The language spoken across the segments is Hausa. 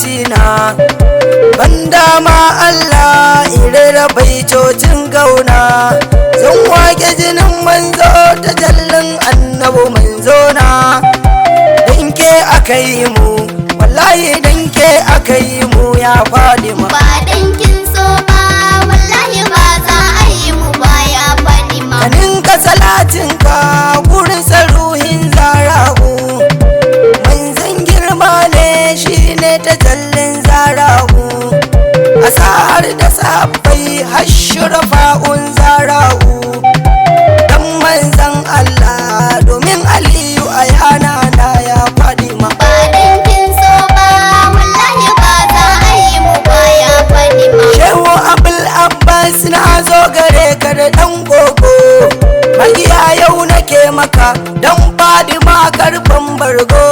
na. Ban dama Allah in rera baitocin gauna. Zan wake jinin manzo ta jallin annabu manzo na. Dan ke aka yi mu, wallahi dan ke aka yi mu ya Fadima. Ba dan kin so ba, wallahi ba za a yi mu ba ya Fadima. Kanin ka salatinka gurin saruhin zara'u. Manzan girma ne shi ne ta jallin zara'u. Asar da sabbai har shurafa'un zara'u. Dan manzan Allah domin Aliyu a yana na ya Fadima. Ba dan kin so ba, wallahi ba za a yi mu ba ya Fadima. Shehu Abul Abbas na zo gare ka da ɗan gogo. Magiya yau nake maka don Fadima karfin bargo.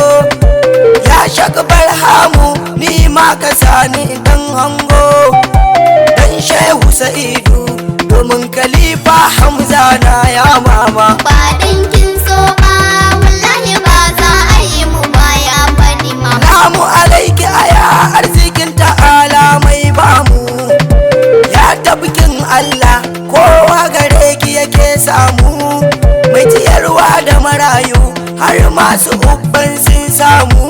Ya shaka barhamu ni ma ka sani dan hango. Dan Shehu Sa'idu domin Khalifa Hamza na ya mama. Ba dan kin so ba, wallahi ba za a yi mu ba ya Fadima. Salamu alaiki aya arzikin ta'ala mai bamu. Ya tabkin Allah kowa gare ki yake samu. Mai ciyarwa da marayu har masu ubban sun samu.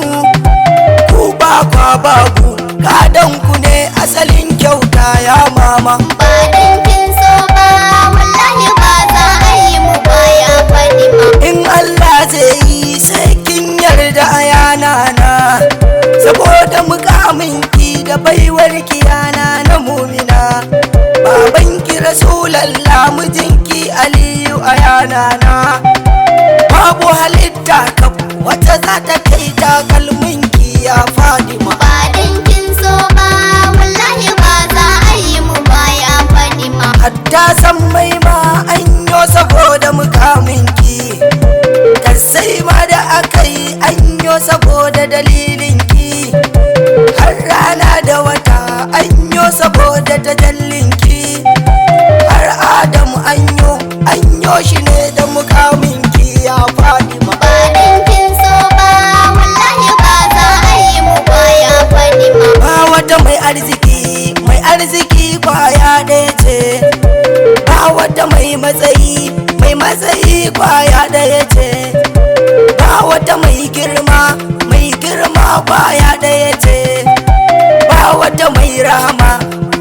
Ku ba kwa babu gadon ku ne asalin kyauta ya mama. Ba dan kin so ba, wallahi ba za a yi mu ba ya Fadima. In Allah zai yi sai kin yarda a yana na. Saboda mukaminki da baiwar kiyana na mumina. Babanki Rasulallah mijinki Aliyu a yana na. Babu halitta kaf wata za ta kai takalminki ya Fadima. Ba dan kin so ba, wallahi ba za a yi mu ba ya Fadima. Hatta san mai ma an yo saboda mukaminki. Kasai ma da aka yi an yo saboda dalilinki. Har rana da wata an yo saboda tajallinki. Har Adamu an yo shi ne da mukaminki ya Fadima. Ba dan kin so ba, wallahi ba za a yi mu ba ya Fadima. Ba wata mai arziki, mai arziki kwaya ɗaya ce. Ba wata mai matsayi, mai matsayi kwaya ɗaya ce. Ba wata mai girma, mai girma kwaya ɗaya ce. Ba wata mai rahama,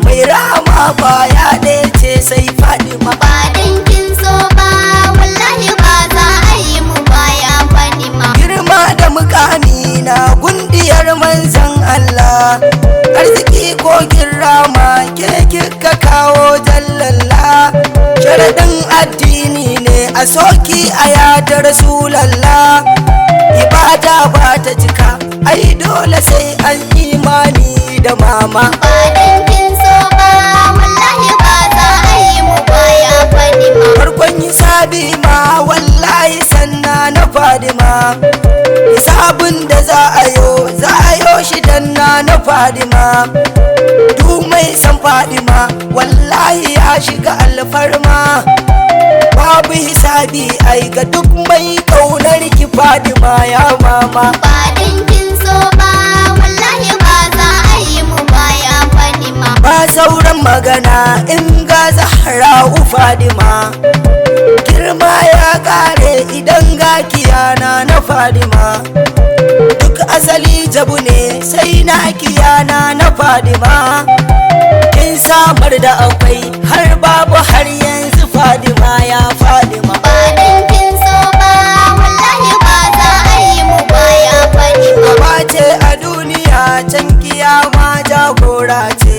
mai rahama kwaya ɗaya ce sai Fadima. Ba dan kin so ba, wallahi ba za a yi mu ba ya Fadima. Girma da mukami na gundiyar manzan Allah. Arziki kogin rama ke kika kawo jallalla. Sharaɗin addini ne a soki a yada Rasulallah. Ibada ba ta cika ai dole sai an imani da mama. Ba dan kin so ba, wallahi ba za a yi mu ba ya Fadima. Farkon hisabi ma wallahi sanna na Fadima. Hisabin da za a yo shi danna na Fadima. Du mai san Fadima wallahi ya shiga alfarma. Babu hisabi ai ga duk mai kaunar ki Fadima ya mama. Ba dan kin so ba, wallahi ba za a yi mu ba ya Fadima. Ba sauran magana in ga Zahra'u Fadima. Girma ya kare idan ga kiyana na Fadima. Duk asali jabu ne sai na kiyana na Fadima. Kin samar da akwai har babu har yanzu Fadima ya Fadima. Ba dan kin so ba, wallahi ba za a yi mu ba ya Fadima. Shugaba ce a duniya can kiyama jagora ce.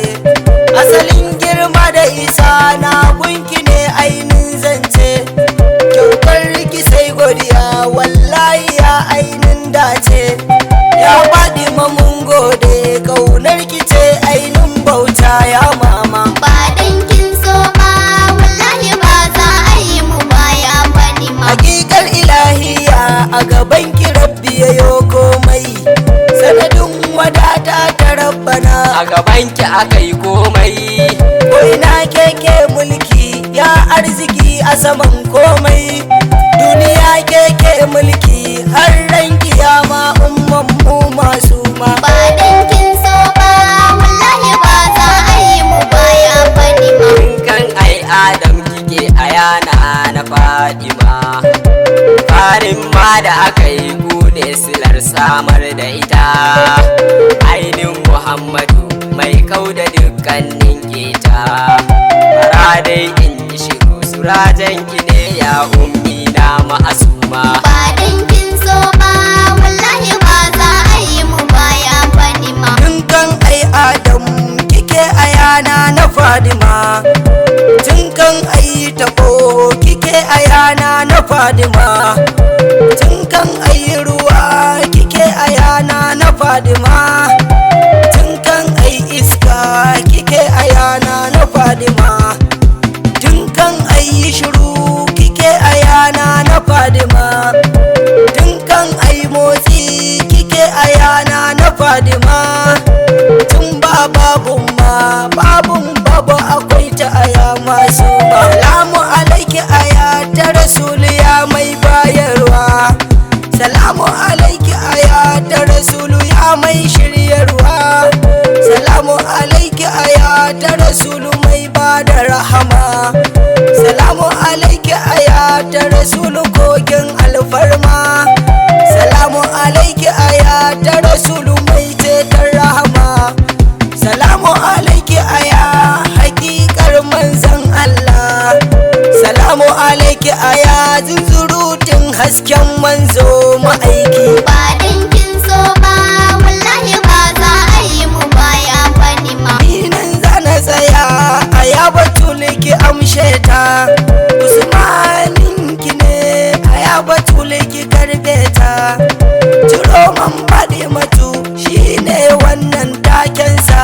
Asalin girma da isa na gunki ne ainin zance. Kyautar ki sai godiya wallahi ya ainin dace. Ya Fadima mun gode kaunar ki ce ainin bauta ya mama. Ba dan kin so ba, wallahi ba za a yi mu ba ya Fadima. Hakikar ilahiya a gaban ki rabbi yayo komai. Sanadin wadata ta rabbana A gabanki aka yi komai. Koina keke mulki ya arziki a saman komai. Duniya keke mulki har ran kiyama umman mu masu ma. Ba dan kin so ba, Tsarin ma da aka yi ku ne silar samar da ita. Ainin Muhammadu mai kau da dukkanin keta. Bara dai in yi shiru, surajen ki ne ya ummi na ma'asuma. Ba dan kin so ba, wallahi ba za a yi mu baya Fadima. Tun kan ai Adam kike ayana na Fadima. Tun kan ai tabo kike ayana na Fadima. Tun kan ai ruwa kike ayana na Fadima. Tun kan ai iska kike ayana na Fadima. Tun kan ai shiru kike ayana na Fadima. Tun kan ai motsi kike ayana na Fadima. Tun ba babun ma babun babu akwai ta aya masu ba. Salamu alaiki aya ta Rasulu ya mai bayarwa. Salamu alaiki aya ta Rasulu ya mai shiryarwa. Salamu alaiki aya ta Rasulu mai bada rahama. Salamu alaiki aya ta Rasulu kogin alfarma. Salamu alaiki aya ta Rasulu mai ceton rahama. Salamu alaiki aya hakikar manzan Allah. Salamu alaiki aya zunzurutun hasken manzo ma'aiki. Ba dan kin so ba, wallahi ba za a yi mu baya Fadima. Ni nan zana tsaya a ya batuliki amshe ta. Usmanin ki ne a ya batuliki karbe ta. Ciro man faɗi matu shine wannan takensa.